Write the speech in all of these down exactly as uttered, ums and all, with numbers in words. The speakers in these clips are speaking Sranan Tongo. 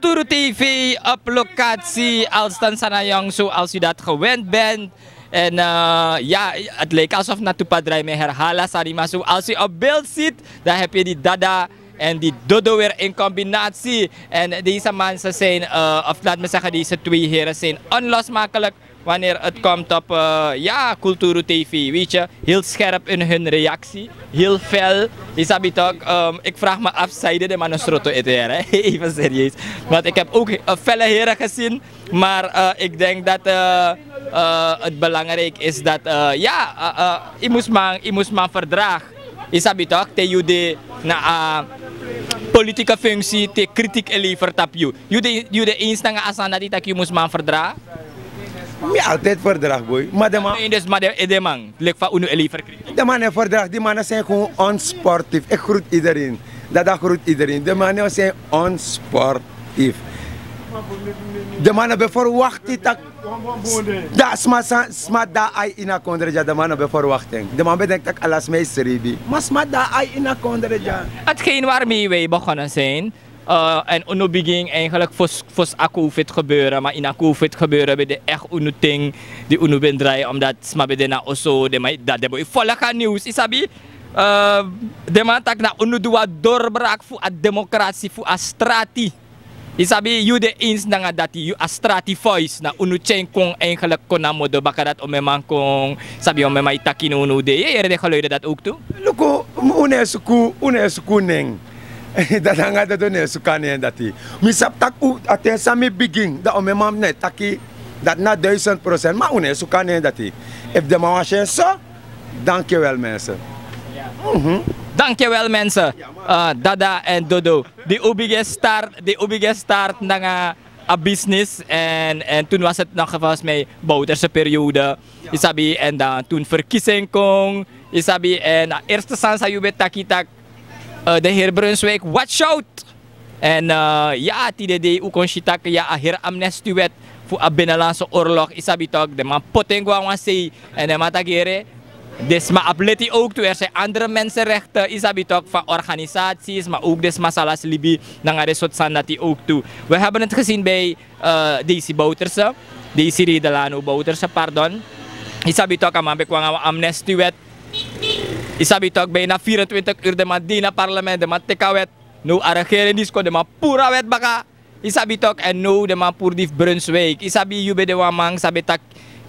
Turu T V op locatie, Alston Sanayong, zoals u dat gewend bent. En eh, ja, het lijkt alsof Natupa draai me herhalen, Sarima. Zoals u op beeld ziet, daar heb je die Dada en die Dodo weer in combinatie. En deze mensen zijn, eh, of laat me zeggen, deze twee heren zijn onlosmakelijk wanneer het komt op, eh, ja, Kulturu T V. Weet je, heel scherp in hun reactie, heel fel. Isabi toch, ehm, ik vraag me af, zeiden de mannen sroto eten, hè? Even serieus. Want ik heb ook eh, felle heren gezien. Maar eh, ik denk dat eh, eh, het belangrijk is dat, eh, ja, eh, eh, je moest man, je moest man verdraag. Isabi toch, te you de na a politieke functie, te kritiek e levert op you. You de, you de eens nanga a sani dati taki you moest man verdraag? Mi altijd verdrag, boy. Maar de man. Nee, dus maar de, de man, lik van unu e levert kritiek. De man heeft verdrag, die mannen zijn gewoon onsportief. Ik groet iedereen. Dat, dat groet iedereen. De mannen zijn onsportief. De mannen hebben verwacht die tak. Da sma sa- sma da ai ina kondre dya, de man no ben verwachting. De man ben denk tak ala sma e sribi. Ma sma da ai ina kondre dya. Hetgeen waarmee wij begonnen zijn, eh, en unu begin eigenlijk voor, voor a covid gebeuren, maar in a covid gebeuren ben de echt unu ting die unu ben draaien, omdat sma ben de na oso, de man dat de boy volle gaan nieuws, isabi. Eh, de man tak na unu doa doorbraak voor a democratie, voor a strati. Isabi, you de eens nanga dati, you a strati voice, na unu chain kon eigenlijk kon na modo baka dat omeman kon, sabi omeman itaki no unu de, ye yere de geluiden dat ook toe? Luku, unu e suku, unu e suku nen. Dat nanga dat unu e suku a nen dati. Mi sabi tak u, a ten san mi begin, dat omeman ne taki, dat na duizend procent, maar unu e suku a nen dati. If de man was zo, Dankjewel mensen. Mhm. Dankjewel mensen. Eh, Dada en Dodo. Die ubige start, die ubige start nanga a business. En, en toen was het nog volgens mij Bouterse periode. Isabi, en dan toen verkiezing kon. Isabi, en a eerste sani san you ben taki tak, eh, de heer Brunswijk, watch out! En eh, ya, tide dei un kon si tak' ya, a heri amnestiewet fu a binnenlandse oorlog, i sabi tok', den man poti en go na wan sei. En den man taki: here, den sma abi leti ook tu, er zijn andere mensenrechten, i sabi tok', van organisaties, maar ook den sma sa lasi libi nanga den sortu sani dati ook tu. We hebben het gezien bij eh, Daisy Bouterse, Daisy Redelano Bouterse, pardon. I sabi tok', a man ben kon nanga wan amnestiewet. I sabi tok', bijna vierentwintig uur den man dei na parlement, den man teki a wet. Now a regering disi kon, den man puru a wet baka. I sabi tok', en now den man puru di fu Brunswijk. I sabi yu ben de wan man san ben taki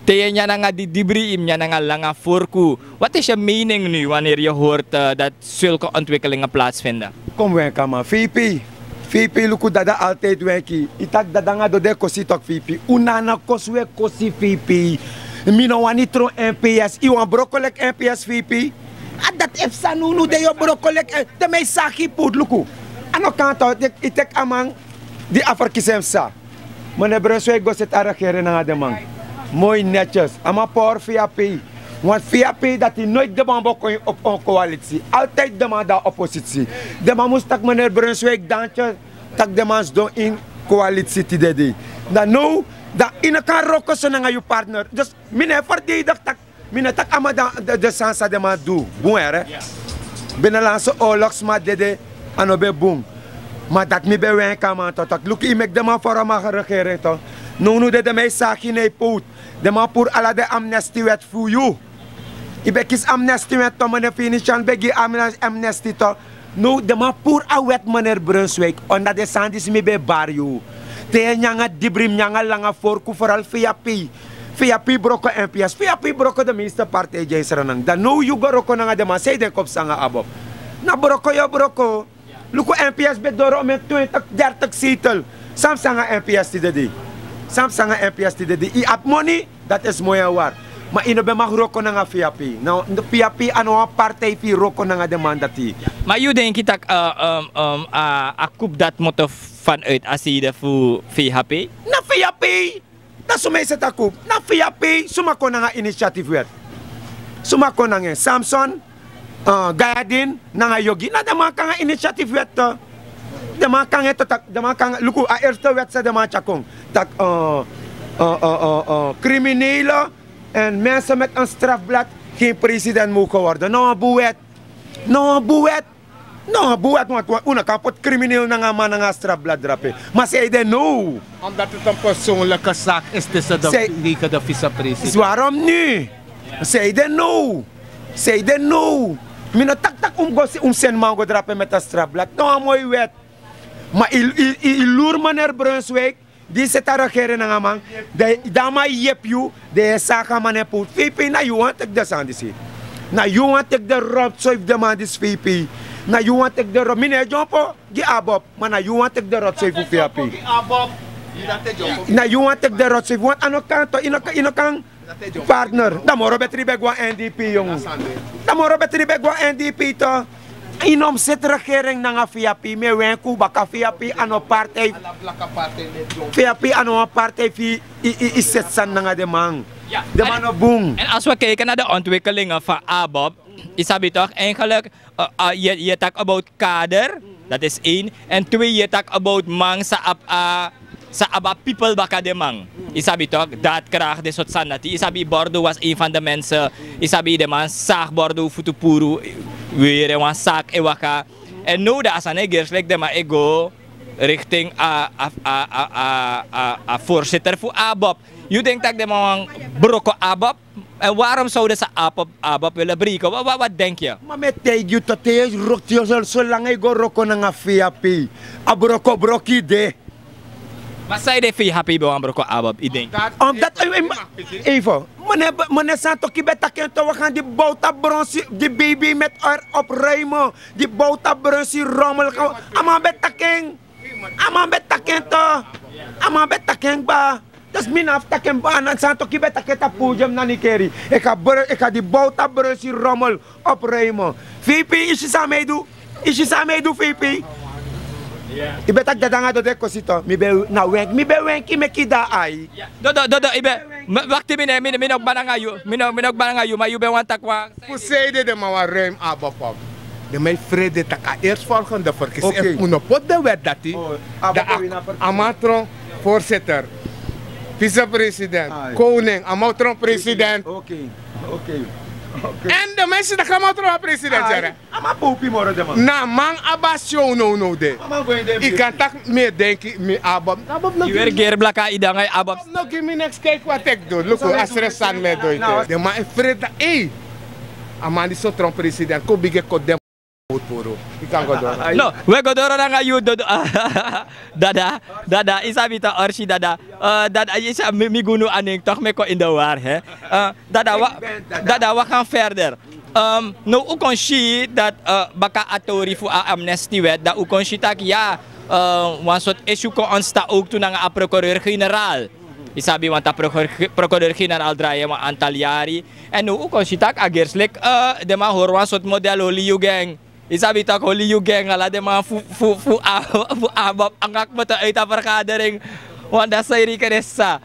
te yu e nyan nanga didibri, yu mus nyan nanga langa forku. Wat is je mening nu wanneer je hoort eh, dat zulke ontwikkelingen plaatsvinden? Kon wenki a man, V P. V P luku dada altijd wenki. I taki dada nanga dede kosi tok' V P. Un na a kosi un e kosi V P. Mi no wani tron N P S. I wani broko leki N P S, V P? A dati, efu san unu de, yu o broko leki, eh, te mi e saki yu puru luku. A no kan tok', i teki a man di a ferkisi en psa. Meneer Brunswijk go seti a regering nanga den man. Moi netjes. A man pori V P. Want V P dati noiti den man bo kon ini op-, on coalitie. Altijd den man de na oppositie. Den man mus taki meneer Brunswijk danki, taki den man sidon ini coalitie tide dei. Dan now, dan i no kan wroko so nanga yu partner. Dus mi no e verdedig taki Mi no taki a man dan de, de sani san den man du bun, here. Binnenlandse oorlogsma dede, a no ben bun. Ma dati mi ben wenki a man tok', taki luku, i meki den man vorm a regering tok'. Nownow dede mi e saki na yu powtu. Den man puru ala den amnestiewet fu yu. I ben kisi amnestiewet tok', meneer Venetiaan ben gi amne-, amnestie tok'. Now den man puru a wet, meneer Brunswijk, omdat den sani disi mi ben bari yu. Te yu e nyan nanga dibri, yu mus nyan nanga langa forku, vooral V P. V P broko N P S, V P broko de meeste partij dya ini Sranan. Dan now yu go wroko nanga den man, san yu denki o psa nanga ABOP? Na broko yu o broko. Luku, N P S ben doro omeni twintig, dertig zetel. San psa nanga N P S tide dei? San psa nanga N P S tide dei? I abi moni, dati is moi en waar. Ma i no ben mag wroko nanga V P. Na V P a no wan partij fu yu wroko nanga den man dati. Ma yu denki taki, eh, ehm, ehm, a, a coup dati moto vanuit a side fu V H P? Na V H P. Dan suma e seti a coup? Na V H P. Suma kon nanga initiatief wet? Suma kon nanga en? Samson, eh, Gayadin nanga Yogi. Na den man kon nanga initiatief wet tok'. Den man kon nanga en tok', taki, den man kon nanga, luku, a eerste wet san den man tyari kon. Taki, eh, eh, eh, eh, eh, criminelen en mensen met een strafblad geen president mogen worden. Na wan bun wet. Na wan bun wet. No, a bun wet want un no kan poti krimineel nanga a man nanga a strafblad drape. Ma sei de no. Omdat het een persoonlijke zaak is tussen de, tegen de vicepresident. Is waarom nu? Sei de no. Sei de no. Mi no taki tak' un mus go si un mus seni man go drape met a strafblad. No, a moi wet. Ma yu luru meneer Brunswijk, di yu seti a regering nanga a man, dan a man yepi yu. Den e saka man e puru. Vp, na yu wani teki den sani disi. Na yu wani teki den rotsoy fu den man disi, vp. Na yu wani teki den rotsoy, mi no e dyompo gi abob. Ma na yu wani teki den rotsoy fu vp. Na yu wani teki den rotsoy fu want a no kan to, yu no kan, yu no kan. Partner, dan moro betri ben go na ndp, yong. Dan moro betri ben go na ndp to. Yu no mus seti regering nanga vap. Mi e wenki un baka. Vap a no partij. Vap a no wan partij fu yu seti sani nanga den man. Den man no bun. En als we kijken naar de ontwikkelingen van abob, yu sabi toch eigenlijk, yu e taki about kader. Dat is één. En twee, yu e taki about man san abi a, san abi a pipel baka den man. Yu sabi toch, daadkracht, den sortu sani dati. Yu sabi bordu was een van de mensen. Yu sabi den man sagi bordu futu puru, weri en wan saki e waka. En now dan a sani e gersi leki den man e go richting a, a, a, a, a voorzitter fu abob. Yu denki tak' den man wani broko abob? En waarom zou den sa abob, abob willen breken? Wat, wat, wat denk je? Ma mi e taigi yu to, te yu e rokti yu so, solanga yu go roko nanga vap, a broko broko yu de. Ma san ede vap ben wani broko abob, yu denki? Omdat, even, meneer Santoki ben taki en to, we gaan die boterbrons, die baby met haar opruimen. Die boterbrons, die rommel. A man ben taki en. A man ben taki en to. A man ben taki en kba. Dus mi no abi fu taki en bun, a Santoki ben taki en tapu podium na Nikeri. Ik ga br-, ik ga die boterbrunsi rommel opruimen. Vp, yu si san mi e du? Yu si san mi e du, vp? Yu ben taki dada nanga dodo e kosi to. Mi ben na wenki, mi ben wenki meki yu de na ai. Dodo, dodo, yu ben, wakti, mi no, mi no, mi no kba nanga yu, mi no, mi no kba nanga yu, ma yu ben wani taki wan. Fu san ede den man wani ruim abob op? Den man e frede tak' a eerstvolgende verkiezing. Efu un no poti den wet dati, dan a man tron voorzitter, vicepresident, koning, a man o tron president. En den man e si tak' a man o tron a president, yere. Na a man abi a show now now de. Yu kan taki mi e denki mi abob. Abob no gi mi niks. Kijk wat ik doe. Luku a srefi sani mi e du ete. Den man e frede tak' ei, a man disi o tron president, kon bigin e koti den man. Yu kan go doro. No, we go doro nanga yu, dodo. Dada, dada, yu sabi tak' orsi, dada. Eh, dada, yu sabi mi, mi gunu a nen toch mi e kon in de war, hè. Eh, dada, we gaan verder. Now un kon si dati, eh, baka a tori fu a amnestiewet, dan un kon si tak' ya, eh, wan sortu issue kon ontstaan ook tu nanga a procureur-generaal. Yu sabi, want a procureur-generaal drai en wan aantal yari. En now un kon si tak' a gersi leki, eh, den man hori wan sortu model Holy Yu Gang. Yu sabi tak' Holy Yu Gang, ala den man fu, fu, fu, fu abob anga kmoto uit a vergadering. Want dan san yu rekening sa,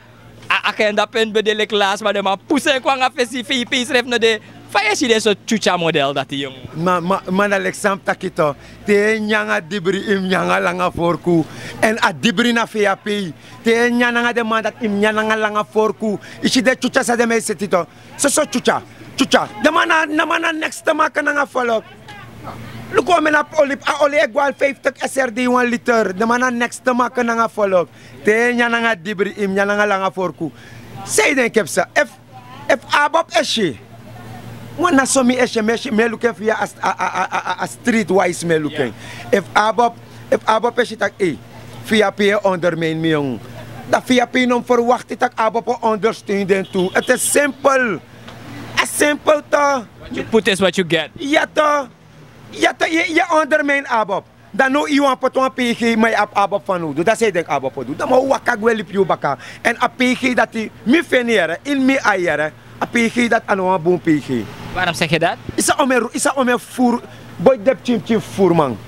a agenda punt ben de leki last, ma den man pusu en kon nanga fesi, vp srefi no de. Fa yu e si den sortu tyutya model dati, yong? Ma, ma, ma na leki san mi taki to. Te yu e nyan nanga dibri, yu mus nyan nanga langa forku. En a dibri na vap. Te yu e nyan nanga den man dati, yu mus nyan nanga langa forku. Yu si den tyutya san den man e seti to. Soso tyutya, tyutya. Den man na, den man na niks te maken nanga volk. Luku, mi na oli, a oli e go al vijftig srd wan liter. Den man na niks te maken nanga volk. Te yu e nyan nanga dibri, yu mus nyan nanga langa forku. San yu denki, efu sa, efu, efu abob e si. Want na so mi e si en, mi e si, mi e luku en via a, a, a streetwise mi e luku en. Efu abob, efu abob e si tak' ei, vap e ondermijn mi, yong. Dan vap no mus verwakti tak' abob o ondersteun den tu. Het is simpel. A simpel to. What you put is what you get. Ya to. Ya to, yu, yu e ondermijn abob. Dan now yu wani poti wan pg, ma yu abi abob fanowdu. Dan san yu denki abob o du? Dan mi o waka gwe libi yu baka. En a pg dati, mi feni, yere, ini mi ai, yere, a pg dati a no wan bun pg. Waarom zeg je dat? Yu sa ome, yu sa ome furu, boi de pikinpikin furu, man.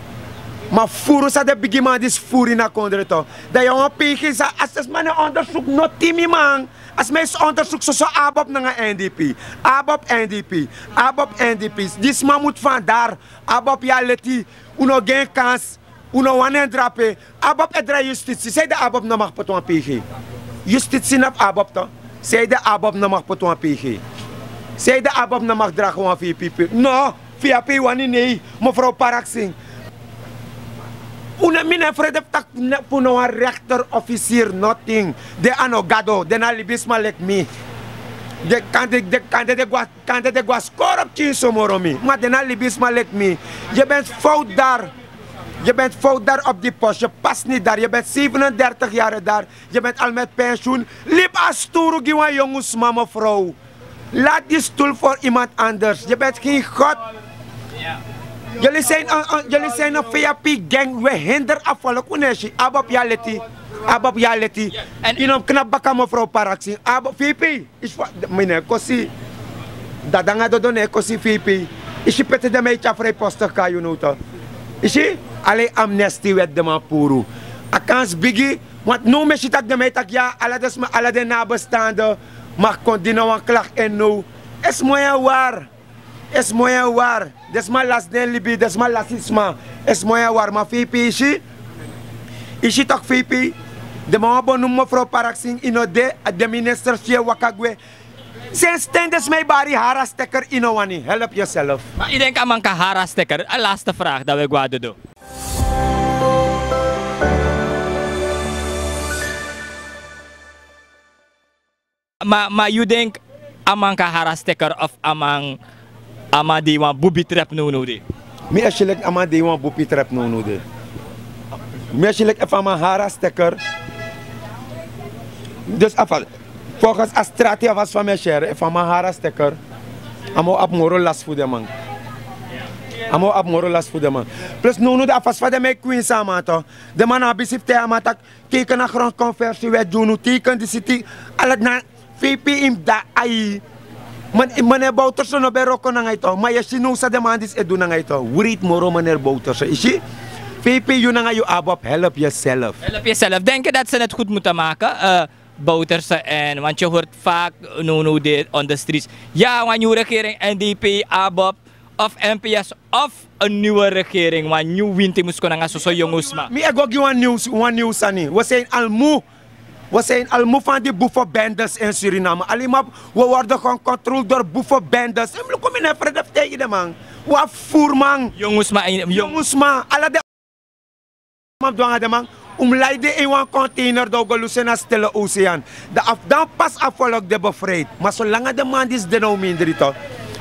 Ma furu san den bigiman disi furu ini a kondre to. Dan yu wan pg san, a sma no e ondersuku noti, mi man. A sma e ondersuku soso abob nanga ndp. Abob ndp. Abob ndp. Disi man mutu fandar. Abob ya leti. Un no gi en kans. Un no wani en drape. Abob e drai yustitsi. San ede abob no mag poti wan pg? Yustitsi na fu abob to. San ede abob no mag poti wan pg? San ede abob no mag dragi wan vpp? No, vap wani nei, mevrouw Paraxin. Un no, mi no e frede fu taki fu no wan rekter, ofisiri, noting. Den a no gado, den na libisma leki mi. Den kande den kande den go na skoro pikin so moro mi, ma den na libisma leki mi. Yu ben fowtu dari. Yu ben fowtu dari op di post, yu pasi niti dari, yu ben sevenendertigi yari dari. Yu ben al meti pensiun. Libi a sturu gi wan yongu sma, mefrow. Lati di stulu for imanti anders, yu ben gen god. Yuli seni en feyapi gang, wi e hinderi a foloku nesi. Abob yu a leti. Abob yu a leti. Yu no mus knapu baka mefrow paraksi. Abob fipi. Isi fa mi no e kosi. Dada nanga dodo no e kosi fipi. Isi pe te den man e tyari frijpostik kon na yu now to. Isi. Ala yu amnesti weti den man puru. A kansi bigi. Want now mi e si tak' den man e taki ya, ala den sma, ala den nabestande. Mag kon dini na wan klak en now. Esi moi en wari. Esi moi en wari. Den sma lasi den libi, den sma lasi sma. Esi moi en wari, ma fipi isi. Isi tak' fipi. Den man wani bonu mefrow paraksi, yu no de. A den minister si e waka gwe. Sensi ten den sma e bari hari a steker, yu no wani help yuself. Ma yu denki a man kan hari a steker? A laste vraag, dan wi e go na dodo. Ma ma yu denki a man kan hari a steker of a man, a man de ini wan bubi trep nownow de? Mi e si leki a man de ini wan bubi trep nownow de. Mi e si leki efu a man hari a steker. Dus a fasi, folgens a strati, a fasi fa mi e si en, efu a man hari a steker, a man o abi moro lasi fu den man. A man o abi moro lasi fu den man. Plus nownow de a fasi fa den man e kwinsi a man to. Den man no abi sifte a man taki teken na gronkonversiwet gi unu, teken disi, teken ala na. Fipi yu mus de na ai. Meneer Bouterse no ben wroko nanga yu to, ma yu e si now san den man disi e du nanga yu to. Wreed moro meneer Bouterse, yu si. Fipi yu nanga yu abob, help yuself. Help yuself. Denk je dat ze het goed moeten maken? Bouterse en, want je hoort vaak nownow de on the streets. Ya, wan nyun regering, N D P, abob, of N P S, of een nieuwe regering, wan nyun winti mus kon nanga soso yongu sma. Mi e go gi wan nyun, wan nyun sani. We zijn al moe. We zijn al moe van die boevenbendes in Suriname. Alleen maar, we worden gewoon controleerd door boevenbendes. En luku mi no e frede fu taigi den man. Wan voerman. Yongu sma, yongu sma. Ala den man fu dwanga den man. Un mus lai den ini wan container, dan un go lusu en na stille oceaan. Dan afu dan pas a volk de bevrijd. Ma solanga den man disi de now mindri to.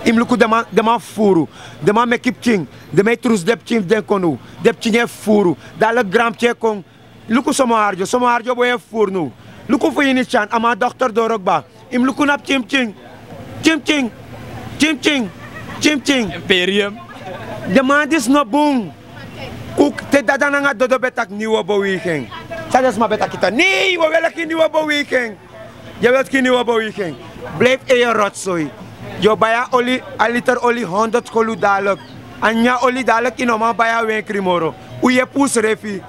Yu mus luku den man, den man fufuru. Den man meki pikin. Den man e trusu den pikin fu den kon now. Den pikin e fufuru. Dati leki granpikin e kon. Luku somo hari dyo, somo hari dyo boi e fufuru now. Luku fu ini tyan, a man dokter doro kba. Yu mus luku na pikin pikin. Pikin pikin. Pikin pikin. Pikin pikin. Imperium. Den man disi no bun. Kuku, te dada nanga dodo ben taki niwe beweging. San den sma ben taki tan? Nei, wi o weli a kini niwe beweging. Yu e weli a kini niwe beweging. Blijf in je rotzooi. Yu o bai a oli, a liter oli honderd kolu dadelijk. A nyan oli dadelijk, yu no man bai a wenkri moro. Un yepi unsrefi.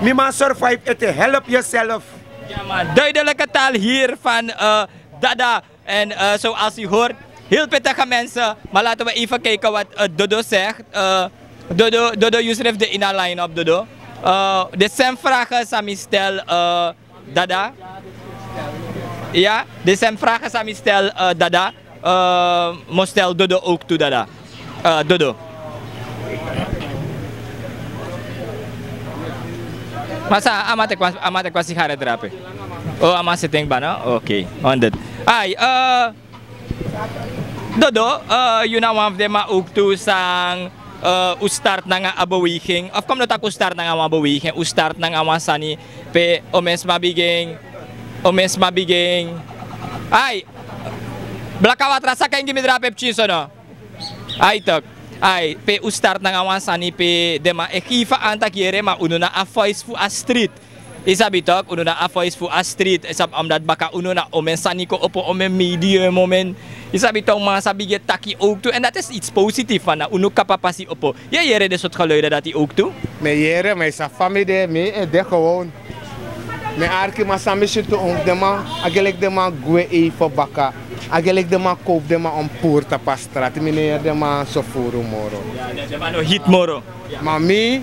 Mi man survive ete, help yuself. Ja, maar duidelijke taal hier van eh, Dada. En eh, zoals u hoort, heel pittige mensen. Maar laten we even kijken wat eh, Dodo zegt. Eh, Dodo, Dodo, yu srefi de ini a line-up, Dodo. Eh, de sem vragen san mi stel, eh, Dada. Ja, de sem vragen san mi stel, eh, Dada. Eh, mi o stel Dodo ook toe, Dada. Eh, Dodo. Ma san, a man teki wan, a man teki wan sigare drape. Oh, a man seti en kba no? Oké, honderd. Ai, eh, Dodo, eh, yu na wan fu den man ook toe san eh, un start nanga a beweging. Of kon mi no taki un start nanga wan beweging, un start nanga wan sani pe omeni sma bigin, omeni sma bigin. Ai, blaka watra, saka en gi mi drape pikin so no. Ai tok. Ai, pe un start nanga wan sani pe den man e gi fu a antaki yere, ma unu na a voice fu a street. Yu sabi tok, unu na a voice fu a street. Yu sabi, omdat baka unu na omeni sani kon opo, omeni medium, omeni. Yu sabi tok, man sa bigin e taki ook tu. En dat is iets positief, van na unu kaba pasi opo. Yu e yere den sortu geluiden dati ook tu? Mi e yere, ma yu sabi fa mi de, mi e de gewoon. Mi e arki, ma san mi si tu, den man, a gelijk den man gwe even baka. A gelijk den man kowpu den man ompuru tapu a strati. Mi no e yere den man so furu moro. Ya, den, den man no hit moro. Ma mi,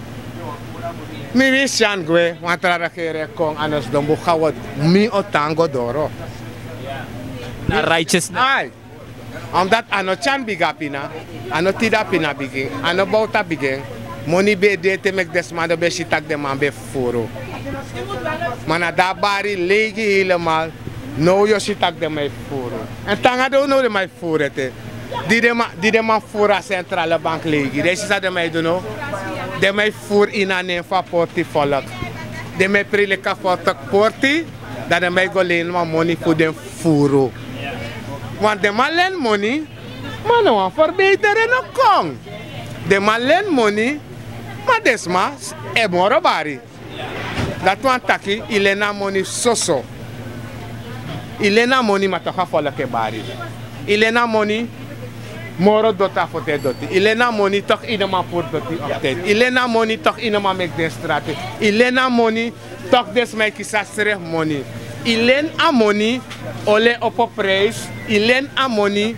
mi winsi syan gwe, wan tra regering e kon, a no sidon bun, ga wi, mi o tan go doro. Na righteousness. Ai. Omdat a no tyan bigin a pina, a no tide a pina bigin, a no bowtu a bigin. Moni ben e de ete, meki den sma no ben si tak' den man ben e fufuru. Ma na di a bari leigi helemal, now yu o si tak' den man e fufuru. Èn te nanga den now den man e fufuru ete. Di den man, di den man fufuru a sentrale bank leigi, den e si san den man e du now. Den man e fufuru ini a nen fu a portifolk. Den man e prei leki a portifolk porti, dan den man e go leni wan moni fu den fufuru. Want den man leni moni, ma no wan ferbeteri no kon. Den man leni moni, ma den sma e moro bari. Dati wani taki, yu leni a moni soso. Yu leni a moni, ma toch a folku e bari. Yu leni a moni, moro doti a foto e doti. Yu leni a moni, toch yu no man puru doti op tijd. Yu leni a moni, toch yu no man meki den strati. Yu leni a moni, toch den sma e kisi a srefi moni. Yu leni a moni, oli e opo prijs. Yu leni a moni,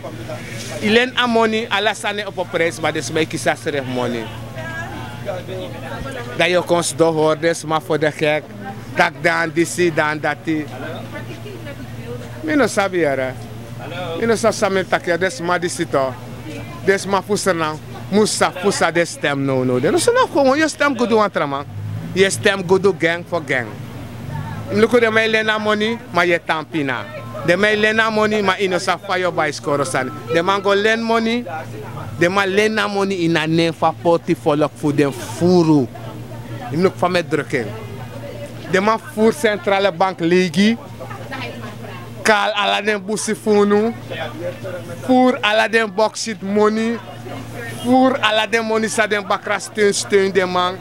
yu leni a moni, ala sani e opo prijs, ma den sma e kisi a srefi moni. Dan yu o kon sidon hori den sma fu den gek, taki dan disi, dan dati. Mi no sabi yere. Mi no sabi san mi e taki yere, den sma disi tu. Den sma fu Sranan mus sabi fu san den stem nownow de. No, so no kon, yu e stem gudu wan tra man. Yu e stem gudu, gang for gang. Yu mus luku, den man e leni a moni, ma yu e tan pina. Den man e leni a moni, ma yu no sabi fa yu o bai skoro sani. Den man go leni moni, den man leni a moni ini a nen fu a portifolk fu den fufuru. Yu mus luku fa mi e druk en. Den man fufuru sentrale bank leigi. Kari ala den busi fu unu. Fufuru ala den boksit moni. Fufuru ala den moni san den bakra steun, steun den man.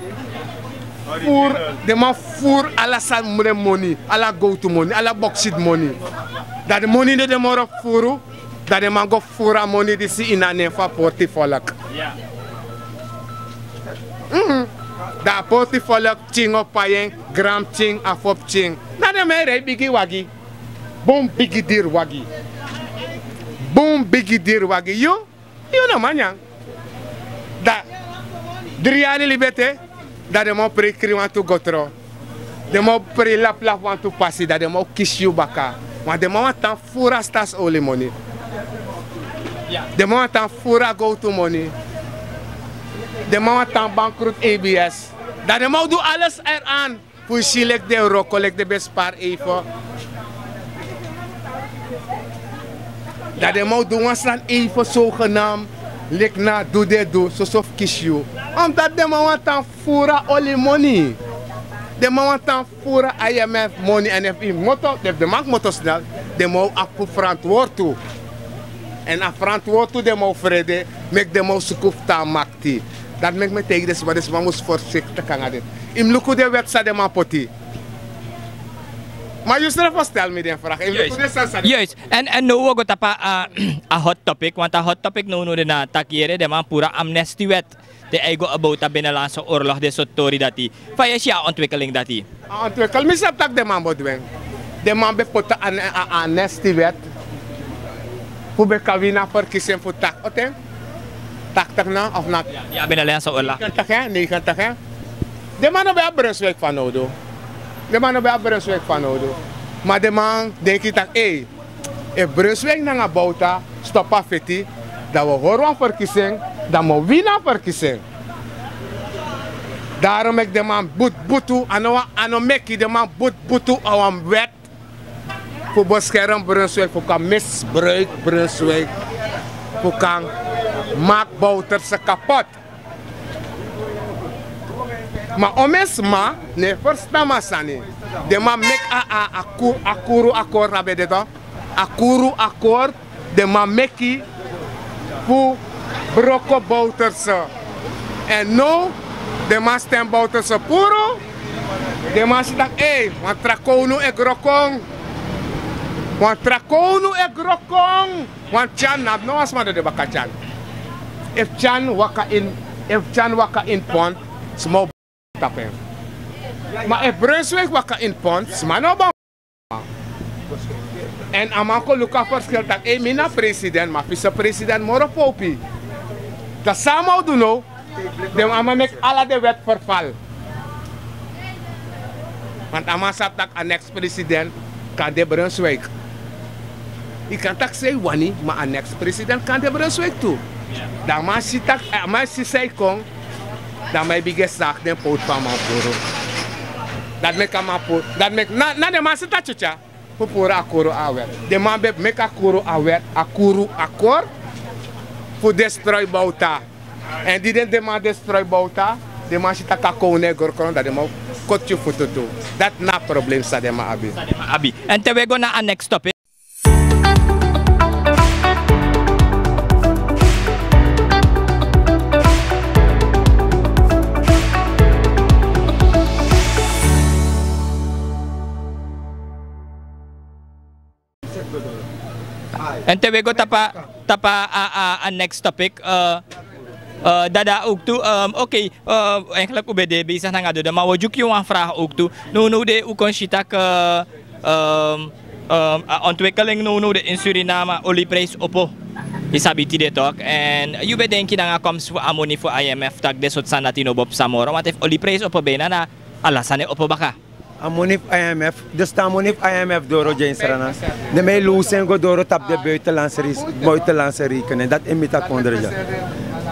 Fufuru, den man fufuru ala san mu den moni, ala gowtu moni, ala boksit moni. Dan den moni no de moro fu fufuru, dan den man go fufuru a moni disi ini a nen fu a portifolk. Mhm. Dan a portifolk pikin o pai en, granpikin, afo pikin. Dan den man e rei bigi wagi. Bun bigi diri wagi. Bun bigi diri wagi. Yu, yu no man nyan. Dan dri yari libi ete, dan den man o prei krin wantu gotro. Den man o prei laplapu wantu pasi, dan den man o kisi yu baka. Ma den man wani tan fufuru a staatsolie moni. Den man wani tan fufuru a gowtu moni. Den man wani tan bankroet A B S. Dan den man o du alles eraan. Fu yu si leki den wroko, leki den ben spari even. Dan den man o du wan sani even zogenaamd, leki na du den e du, soso fu kisi yu. Omdat den man wani tan fufuru a olie moni. Den man wani tan fufuru a I M F moni, èn efu yu kmoto, efu den man kmoto snel, den man o abi fu ferantwortu. Èn a ferantwortu den man o frede, meki den man o suku fu tan makti. Dati meki mi e taigi den sma, den sma mus voorzichtig nanga den. Yu mus luku den wet san den man poti. Ma yusrefi o stel mi den vraag. Yu mus luku den sani san den... Juist. En, en now wi o go tapu a, a hot topic, want a hot topic nownow de na taki yere den man puru a amnestiewet. Te a e go about a binnenlandse oorlog, den sortu tori dati. Fa yu e si a ontwikkeling dati? A ontwikkeling, mi sabi tak' den man bo du en. Den man ben poti a, a, a amnestiewet. Fu ben kan wini a verkiezing fu tak-, ote? Tachtig na, of na... Ya, ya, binnenlandse oorlog. Negentig, hè? Negentig, hè? Den man no ben abi Brunswijk fanowdu. Den man no ben abi Brunswijk fanowdu. Ma den man denki tak', ei, efu Brunswijk nanga Bouta stop a feti, dan wi o hori wan verkiezing, dan mi o wini a verkiezing. Daarom meki den man butu butu, a no wan, a no meki, den man butu butu a wan wet fu bescherm Brunswijk, fu kan misbruik Brunswijk, fu kan maki Bouterse kapot. Ma omeni sma no e ferstan mi a sani. Den man meki a, a, a ku-, a kuru akkoord, a ben de tu. A kuru akkoord den man meki fu broko Bouterse. Èn now den man stem Bouterse puru. Den man si tak', ei, wan tra kownu e gro kon. Wan tra kownu e gro kon. Wan Tyan, na no wan sma dede baka Tyan. Efu Tyan waka ini, efu Tyan waka ini pont, sma o tapu en. Ma efu Brunswijk waka ini pont, sma no o bari. Èn a man kon luku a verschil tak', ei, mi na president, ma vicepresident moro powpi. Dan san a man o du now? Den man meki ala den wet verval. Want a man sabi tak' a next president kan de Brunswijk. Yu kan taki san yu wani, ma a next president kan de Brunswijk tu. Dan a man si tak', a man si san e kon. Dan man e bigin e saki den powtu fu a man puru. Dati meki a man puru, dati meki na den man seti a tyotya fu puru a kuru a wet. Den man ben meki a kuru a wet, a kuru a kori fu destroy Bouta. Èn di den man destroy Bouta, den man si tak' a kownu e gro kron, dan den man o koti yu futu tu. Dati na a problem san den man abi. Abi. Èn te wi e go na a next topic. Èn te wi e go tapu a, tapu a, a, a next topic. Dada, owktu, oké, eigenlijk un ben de bezig nanga Dodo, ma wi o dyuku yu wan vraag owktu. Nownow de un kon si tak' a ontwikkeling nownow de in Suriname, olieprijs opo. Yu sabi tide toch. Èn yu ben denki nanga komst fu a moni fu I M F tak' den sortu sani dati no bo psa moro, want efu olieprijs opo, bijna na ala sani e opo baka. A moni fu I M F, dus te a moni fu I M F doro gi en Sranan, den man e lusu en go doro tapu den buitenlandse ris-, buitenlandse rekening, dati e miti a kondre dya.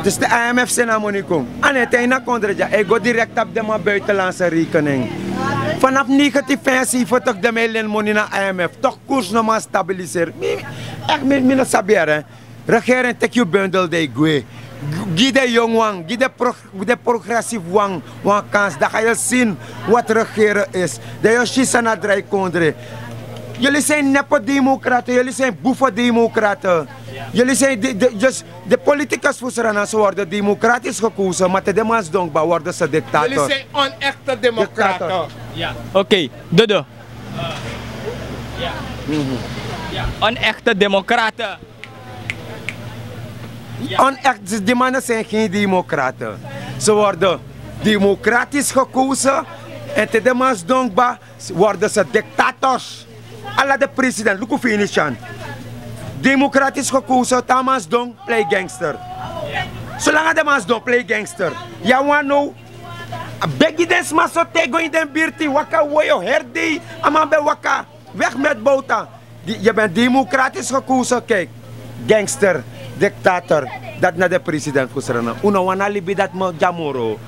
Dus te I M F seni a moni kon, a no e tan ini a kondre dya, a e go direct tapu den man buitenlandse rekening. Vanaf negentien vijfenzeventig den man e leni moni na I M F, toch koers no man stabiliseri. Mi, echt, mi, mi no sabi yere. Regering, teki yu bundel dan yu gwe. Gi den yongu wan, gi den pro-, den progressief wan, wan kans. Dan ga yu si wat regeren is. Dan yu o si san na drai kondre. Jullie zijn nepo-democraten, jullie zijn boeven-democraten. Jullie zijn de, de, dus de politicus fu Sranan, ze worden democratisch gekozen, maar te den man sidon kba worden ze dictator. Jullie zijn onechte democraten. Dictator. Ja. Oké, Dodo. Onechte democraten. Onecht, die mannen zijn geen democraten. Ze worden democratisch gekozen en te den man sidon kba worden ze dictators. Ala den president, luku Venetian. Democratisch gekozen, te a man sidon, play gangster. Solanga den man sidon, play gangster. Ya wan no. A begi den sma so te go ini den birti, waka, wi o heri dei, a man ben waka weg met Bouta. Di, yu ben democratisch gekozen, kijk, gangster, dictator, dati na den president fu Sranan. Un no wani a libi dati, mi o gi a moro.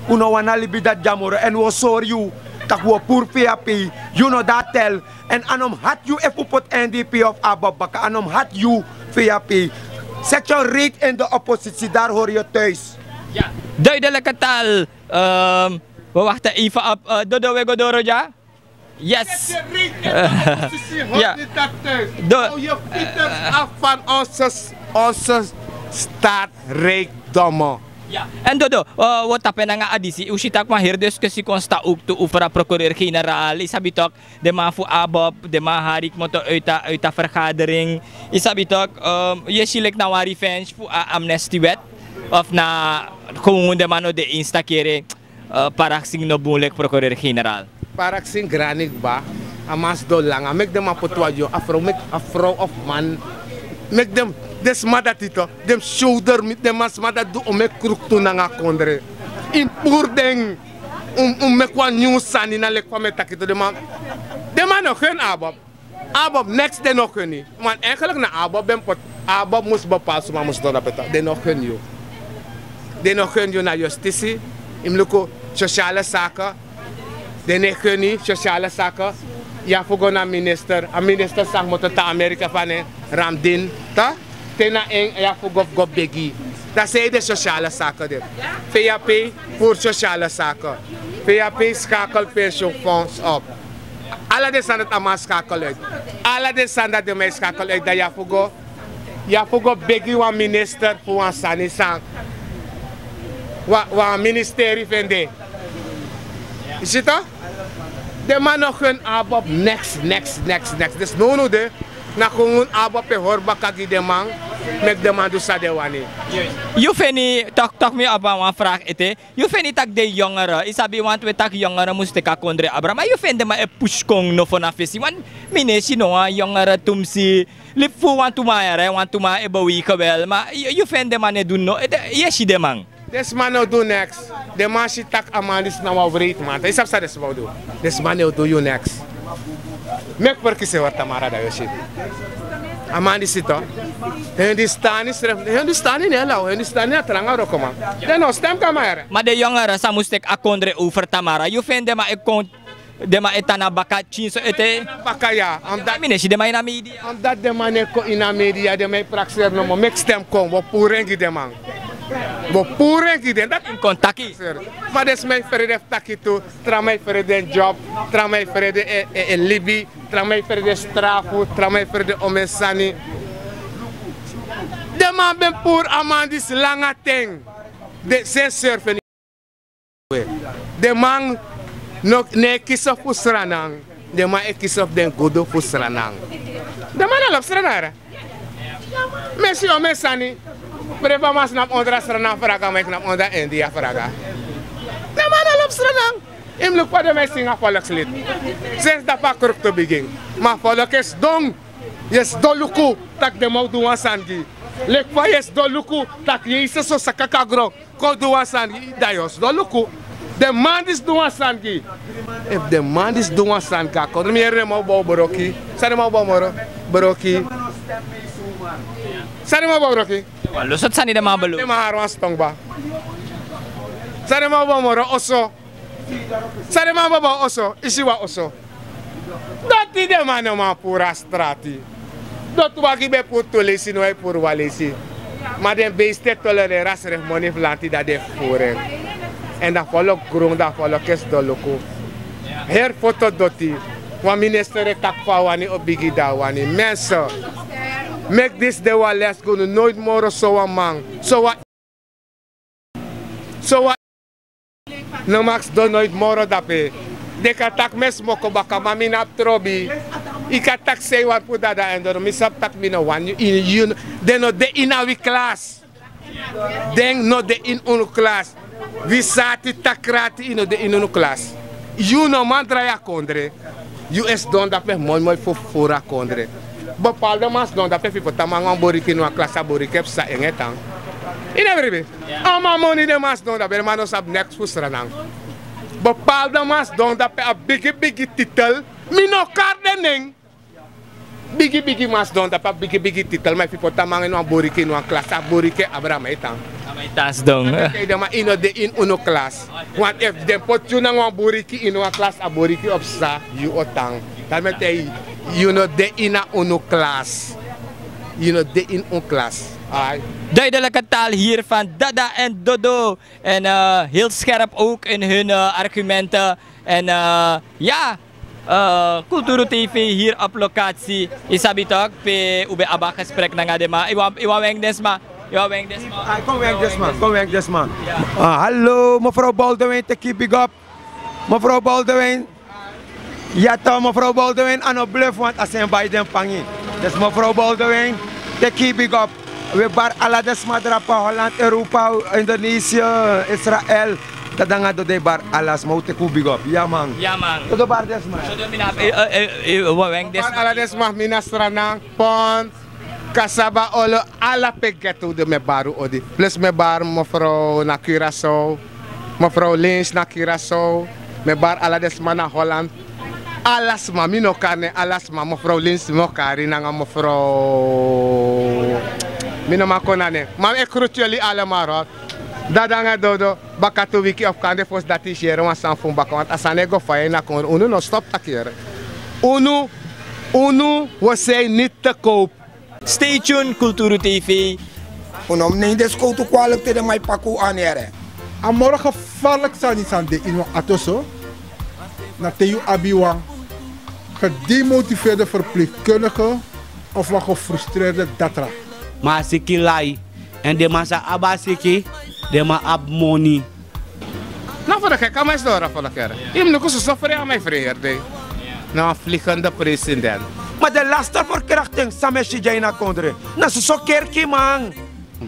Un no wani a libi dati, gi a moro. Èn wi o sori yu tak' wi o puru V H P, yu no de a tel. Èn a no mus hati yu efu un poti N D P of ABOP baka, a no mus hati yu, V H P. Zet je reet in de oppositie, daar hoor je thuis. Ja, duidelijke taal. Ehm, we wachten even op, eh, Dodo, wi e go doro dya. Yes. Zet je reet in de oppositie, hoort niet dat thuis. Hou je fieters af van onze, onze staatsrijkdommen. Ja. Èn Dodo, eh, wi o tapu en nanga a disi, un si tak' wan heri discussie kon staan owktu over a procureur-generaal. Yu sabi toch, den man fu ABOP, den man hari kmoto uit a, uit a vergadering. Yu sabi toch, ehm, yu e si leki na wan revenge fu a amnestiewet. Of na gewoon den man no de eens taki, eh, Paraksing no bun leki procureur-generaal. Paraksing grani kba, a man sidon langa. Meki den man poti wan yongu, a frow, meki a frow of man. Meki den, den sma dati toch, den mus shoulder, meki den man, sma dati du, o meki kruktu nanga kondre. Yu mus puru den. Un, un meki wan nyun sani, na leki fa mi e taki tu, den man, den man no gun ABOP. ABOP neks, den no gun yu. Want eigenlijk na ABOP ben poti, ABOP mus bepaal suma mus doro na peta. Den no gun yu. Den no gun yu na justitie. Yu mus luku sociale zaken. Den no gun yu sociale zaken. Yu abi fu go na minister. A minister san kmoto na Amerika, fa a nen, Ramdin, toch? Te na en yu abi fu go, go begi. Dan san de sociale zaken de? V H P voert sociale zaken. V H P schakelt pensioenfonds op. Ala den sani dati a man schakel uit. Ala den sani dati den man schakel uit, dan yu abi fu go, yu abi fu go begi wan minister fu wan sani san, wan, wan ministerie fu en de. Yu si toch? Den man no gun ABOP neks, neks, neks, neks. Dus nownow de, na gewoon ABOP e hori baka gi den man, meki den man du san den wani. Yu feni, toch, toch mi abi wan vraag ete. Yu feni tak' den yongere, yu sabi, want wi e taki yongere mus teki a kondre abra, ma yu feni den man e pusu kon nofo na fesi. Want mi no e si no wan yongere tumsi libi fu wantu man yere, wantu man e beweeg wel, ma yu, yu feni den man no e du no, yu e si den man. Den sma no du neks. Den man si tak' a man disi na wan wreedman. Yu sabi san den sma o du? Den sma no o du yu neks. Meki ferkisi e hori tamara, dan yu o si. A man disi to. Hindustani srefi, Hindustani no e law, Hindustani na tranga wrokoman. Den no stem kon na mi. Ma den yongere san mus teki a kondre over tamara, yu feni den man e kon, den man e tan na baka pikinso ete? Baka ya. Omdat mi no e si den man ini a media. Omdat den man no e kon ini a media, den man e prakseri nomo, meki stem kon, wi o puru en gi den man. Wi o puru en gi den, dati mi kon taki. Ma den sma e frede fu taki tu, tra man e frede en job, tra man e frede en, en, en libi, tra man e frede strafu, tra man e frede omeni sani. Den man ben puru a man disi langa ten. Den seni serve en. Den man no, no e kisi fu Sranan. Den man e kisi fu den gudu fu Sranan. Den man no lobi Sranan. Mi e si omeni sani. Prefa man snap ondro a Sranan fraga, man e snap ondro a India fraga. Den man no lobi Sranan. Yu mus luku fa den man e singi a volkslied. Sensi dape a kruktu bigin. Ma a volk e sidon. Yu e sidon luku tak' den man o du wan sani gi yu. Leki fa yu e sidon luku tak' Yesus o saka kon na gron kon du wan sani gi yu, dan yu o sidon luku. Den man disi du wan sani gi yu. Efu den man disi du wan sani gi a kondre, mi yere den man o bow broki. San den man o bow moro? Broki. San den man o bow broki? Wan lo sortu sani den man o bow? Den man hari wan siton kba. San den man o bow moro? Oso. San den man o bow? Oso. Yu si wan oso? Doti den man no man puru a strati. Doti wagi ben puru tu leisi, now a e puru wan leisi. Ma den beesti e tolereri a srefi moni fu lanti, dan den e fufuru en. Èn dan a folku grun, dan a folku e sidon luku. Heri foto doti. Wan minister e taki fa a wani, o bigi dan a wani. Mensen, meki disi de wan les gi unu, noiti moro sowan man, sowan Sowan no man sidon noiti moro dape. Den kan taki mi e smoko baka, ma mi no abi trobi. Yu kan taki san yu wani, puru dada èn dodo, mi sabi tak' mi no wani yu, yu, den no de ini a wi klas. Den no de ini unu klas. Wi sati, taki krati, yu no de ini unu klas. Yu no man drai a kondre. Yu e sidon dape moi moi fu fufuru a kondre. Bepaalde man sidon dape, fu yu poti a man nanga wan boriki ini wan klas, a boriki e psa, en e tan. Yu no e bribi? A man moni, den man sidon dape, den man no sabi neks fu Sranan. Bepaalde man sidon dape, a bigi bigi titel, mi no kari den nen. Bigi bigi man sidon dape, a bigi bigi titel, ma efu yu poti a man ini wan boriki ini wan klas, a boriki e abra, a man e tan. A man e tan sidon. Dati mi e taigi den man, yu no de ini unu klas. Want efu den poti yu nanga wan boriki ini wan klas, a boriki o psa, yu o tan. Dati mi e taigi yu, yu no de ini a unu klas. Yu no de ini unu klas. Ai. Duidelijke taal hier van Dada en Dodo. En eh, heel scherp ook in hun eh, argumenten. En eh, ja, eh, Kulturu T V hier op locatie. Yu sabi toch, pe un ben abi a gesprek nanga den man. Yu wani, yu wani wenk den sma. Yu wani wenk den sma. Ai, kon wenk den sma, kon wenk den sma. Ah, hallo, mevrouw Boldewijn, teki big up. Mevrouw Boldewijn. Ya toch, mevrouw Boldewijn, a no bluf, want a seni bai den pangi. Dus mevrouw Boldewijn, teki big up. Wi e bari ala den sma drape, Holland, Europa, Indonesië, Israël. Dada nanga Dodo e bari ala sma, un teki un big up. Ya man. Ya man. Dodo bari den sma. Dodo, mi na, eh, eh, eh, eh, wi e wenk den sma. Bari ala den sma, mi na Sranan, Pont, Kasaba, Olo, ala pe ghetto de, mi e bari un odi. Plus mi e bari mevrouw na Curaçao, mevrouw Lins na Curaçao. Mi e bari ala den sma na Holland. Ala sma, mi no kari nen, ala sma, mevrouw Lins mi o kari nanga mevrouw, mi no man kori na nen. Ma mi e groet jullie allemaal hoor. Dada nanga Dodo, baka tu wiki of kande fosi dati, yu si yere wan sani fu mi baka, want a sani e go faya ini a kondre. Unu no stop taki yere. Unu, unu, we zijn niet te koop. Stay tuned, Kulturu T V. Un no mus neem den skowtu kwalik te den man e paki un anu yere. A moro gevaarlijk sani san de ini wan ato so, na te yu abi wan gedemotiveerde verpleegkundige of wan gefrustreerde datra. Ma a siki lai, èn den man san abi a siki, den man abi moni. Na fu dati a man e sidon doro fu dati. Yu mus luku soso frei a man e frei heri dei. Na wan vliegende president. Ma den laste verkrachting san mi e si dya ini a kondre, na soso kerki man.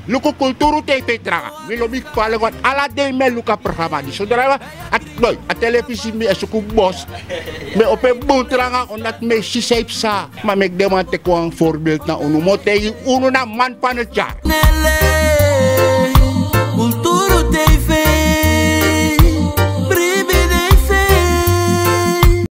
Luku Kulturu T V tranga. Mi lobi kwalik, want ala dei mi e luku a programa disi. Sodra a, a, boy, a telefisi, mi e suku bos. Mi e opo en bun tranga, omdat mi e si san e psa. Ma meki den man teki wan voorbeeld na unu. Mi o taigi unu, na man van het jaar.